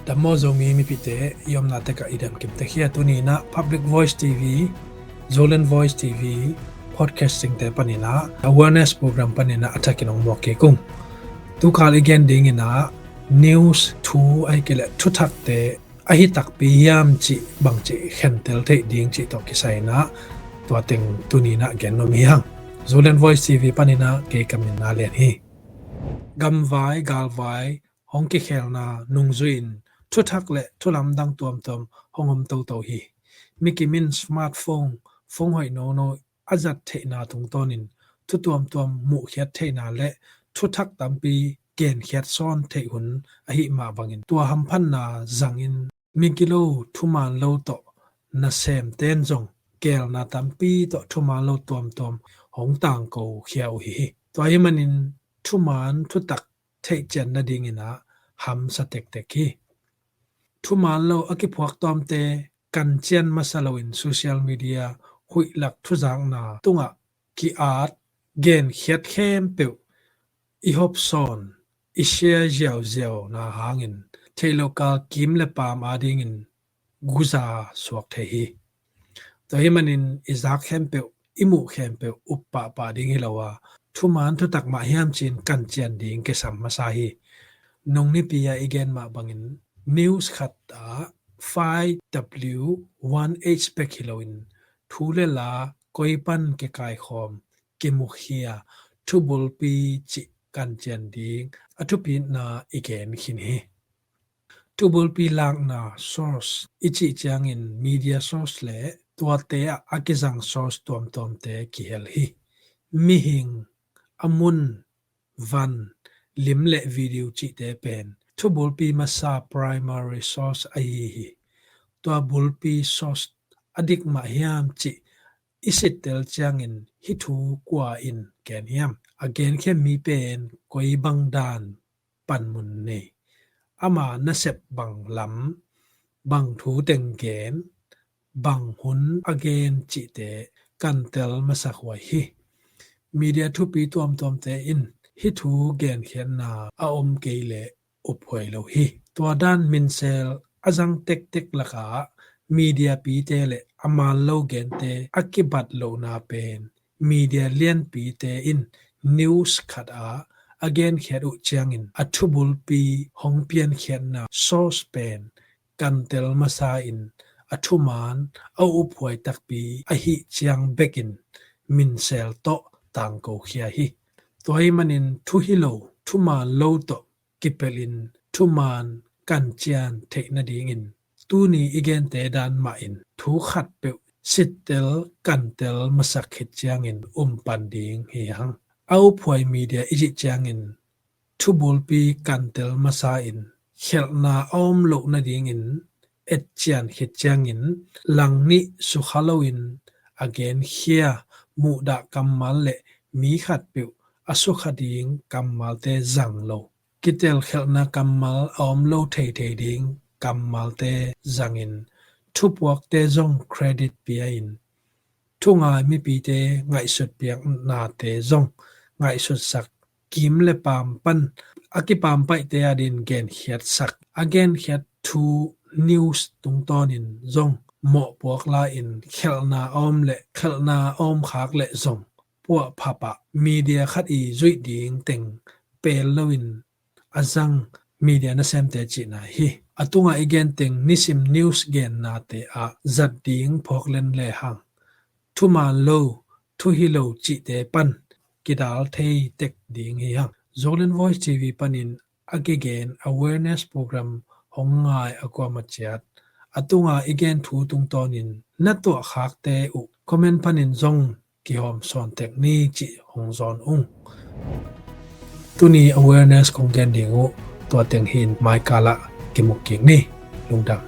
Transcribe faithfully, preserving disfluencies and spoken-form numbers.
Dam maw Zomi mipite, i omna tekah i damkim tek hi a. Tuni inah Public Voice T V, Zoland Voice T V, podcasting te paninah awareness program paninah a thakin hong muak kik ung. Tukal i gen dinginah news thu ahi kei leh thuthakte ahi takpi hiam cih bangcih khentel theih ding cih tawh kisai inah tua teng tuni inah gen nuam hi hang. Zoland Voice T V paninah kei Kam Min Na Lian hi. Gamvai galvai hong kikhelna nungzui-in thuthak le thulamdang tuamtuam hong om toto hi. Mikim in smartphone, phone hoih nono a zat theihna tungtawnin thu tuamtuam muhkhiat theihna le thuthak tampi genkhiat sawn theih hun ahih mah bangin tua hamphatna zangin migilo thuman lo tawh nasemten zong keelna tampi tawh thuman lo tuamtuam hong tangko khia uh hi hi. Tua ahih manin thuman thutak theihcian nadinginah hamsa tektek hi. Thuman lo a kiphuak tawmte kancian masa loin social media huihlak thuzakna tungah ki-at genkhiat khempeuh i hopsawn i share ziauziauna hangin theihlohkal kim le paam adingin guza suak thei hi. Tua ahih manin i zak khempeuh, i muh khempeuh up pahpah ding hi lo a, thuman thutak mah hiam ci-in kancian ding kisam masa hi. Nung nipi-a i gen mah bangin news khat ah five W one H bek hi loin thu le la koi pan kikaikhawm, kimukhia, thubulpi cih kancian ding a thupitna i gen khin hi. Thubulpi lakna source i cih ciangin media source le tuate ah a kizang source tuamtuamte kihel hi. Mihing, a mun, van, lim le video cihte pen thubulpi masa primary source ahi hi. Tua bulpi source a dik mah hiam cih i sittel ciangin hih thu kua in gen hiam? A genkhiat mi pen koi bang dan panmun nei, ama nasep bang lam, bang thu teng gen, bang hun a gen cihte kantel masak huai hi. Media thupi tuamtuamte in hih thu genkhiatna a om kei leh uphuai lo hi. Tua dan minsel a zang tektek lakah media pite le a man lo gente a kibat lohna pen media lianpite in news khat ah a genkhiat uh ciangin a thubulpi hong piankhiatna source pen kantel masa in a thuman a uphuai takpi ahih ciang bekin minsel tawh tangko khia hi. Tua ahih manin thu hi lo, thuman lo tawh kipelhin thuman kancian theih nadingin tuni i gente dan mahin thu khatpeuh sittel kantel masak khit ciangin um pan ding hi hang. A uphuai media i cih ciangin thubulpi kantel masa in khelhna a om loh nadingin etcian khit ciangin lang nih sukha loin a genkhia muhdah kammal le mi khatpeuh a sukha ding kammalte zang lo, kitelkhelhna kammal a om lo theithei ding kammalte zangin thupuakte zong credit pia-in thungai mipite ngaihsut piaknate zong ngaihsutsak, kim le paam pan a kipampaihte adin genkhiatsak, a genkhiat thu news tungtawnin zong mawhpuak la-in khelhna a om le khelhna a om khak le zong puahphapah media khat i zuih ding teng pel loin a zang media nasemte cihna hi. A tungah i genteng nisim news gennate ah zat ding phawk len lehang thuman lo, thu hi lo cihte pan kidal thei tek ding hi hang. Zoland Voice T V panin a kigen awareness program hong ngai a kuama ciat a tunga i gen thu tungtawnin na tuahkhakte uh comment panin zong kihawm sawn tek ni cih hong zawn ung. Tuni awareness kong gen ding uh tua teng hi in maikalah kimuk kik ni. Lungdam.